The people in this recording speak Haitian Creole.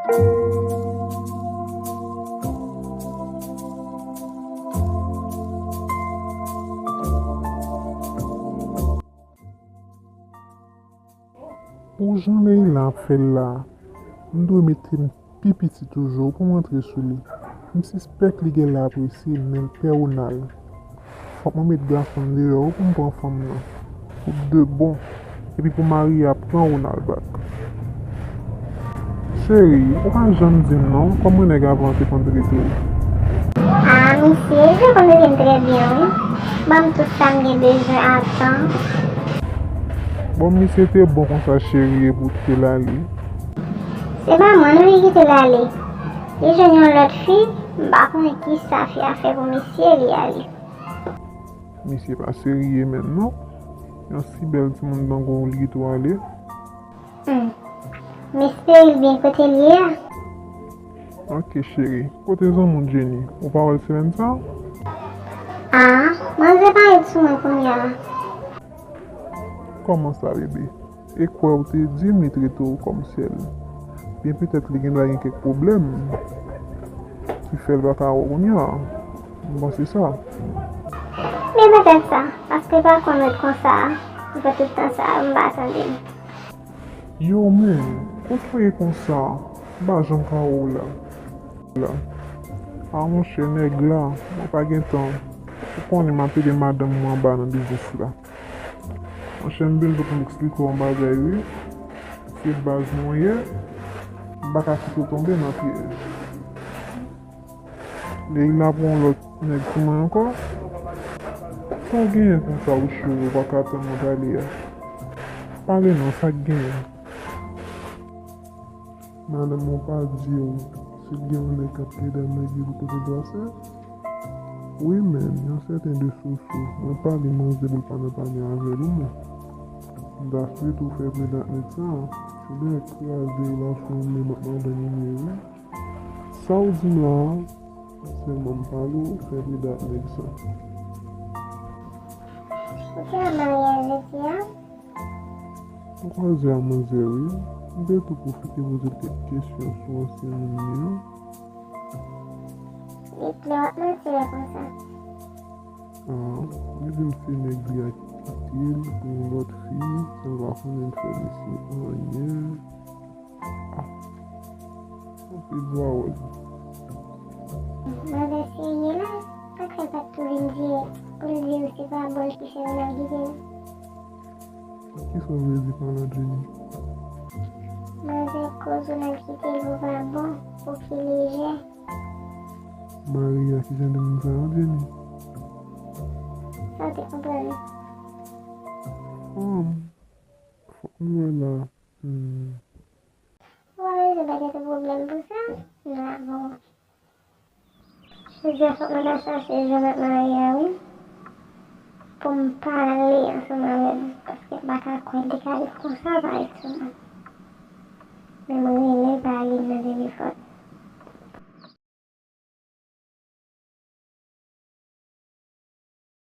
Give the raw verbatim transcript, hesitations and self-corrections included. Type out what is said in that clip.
Pou jan Leila ap fè l la, m dwe mete m pi piti toujou pou m rantre sou li. M sispèk li genlè apresye m, men l pè Ronald. Fòk mwen met gason m deyò wi pou m pran fanm nan. Pou de bon. Epi pou Maria pran Ronald back. Cheri, ou pa janm di m non, kòman nèg avan an te konn trete w? Ah, misye, misye konn trete m trè byen, wi. Ban m tout sa m gen bezwen a tan. Bon, misye te bon konsa, cheri, epi w kite l ale? Se pa mwen, non, ki kite l ale. Li jwenn yon lòt fi, m pa konnen kisa fi a fè pou misye, li ale. Misye pa serye menm, non. Yon si bèl timoun tankou w, li kite w ale. Hmm. M espere l byen kote l ye a. Ok, cheri. Kote zanmi w Jenny? Ou pa wè l semèn sa a? Ah, manzè pa ret sou mwen kounye a. Kòman sa, bebe? E kwè w te di m li trete w kòm sè l. Byen petèt li gendwa gen kèk pwoblèm ki fè l pa ka wè w kounye a. M panse sa. Byen petèt sa, paske l pa konn ret konsa a. M fè tout tan sa a, m pa tande l. Yo, men, kote w ye konsa? M pa janm ka wè w la. La. A monchè, nèg la, mwen pa gen tan. Ou konnen m ap ede madanm mwen anba nan biznis la. Monchè, m vin pou m eksplike w yon bagay, wi. Se baz mwen ye. M pa ka kite w tonbe nan pyèj. Leila pran yon lòt nèg sou mwen ankò. Sa w genyen konsa ou cho, ou pa ka tann mwen pale a? Pale non, sa k genyen? Madanm ou pa di w si l gen yon nèg k ap plede ap nèg li pou kote dwasè? Wi, men, yon sèten de Soso, mwen pale manzè pou l pa nan pale avè l, wi, men. M ta swete w fè prida ak nèg sa a. Se dèyè kraze relasyon w menm ak madanm ou ye, wi. Sa w di m la a, sèlman m pale w, fè prida ak nèg sa. Ou te ap marye jodi a? M kwaze a manzè wi. M te tou pwofite poze l kèk kesyon sou ansyen moun li an. Li klè w ap manti lè konsa. Ah, li di m se nèg li a ki kite l pou yon lòt fi, san l pa konnen l fè misye anyen. Ah, anpil pawòl. Manzè serye la, sa k fè l pa t tou vin di, pou l di w se pa bon l ki fè Ronald kite l. Kisa w vle di pa la, Jenny? Manzè koz Ronald kite l pou pa bon, pou ki lejè. Maria, ki jan de moun sa yo, Jenny? Sa w te konprann? Hum, fòk m wè la. Hmm. Ou pa bezwen bay tèt ou pwoblèm pou sa. Nou la bon. Jodi a fòk mwen ta chache Jean ak Maria wi. Pou m pale ansanm avè l. Paske m pa ka kwè l te ka ret konsa pa ret sou mwen. Men mwen renmen pale nan telefòn.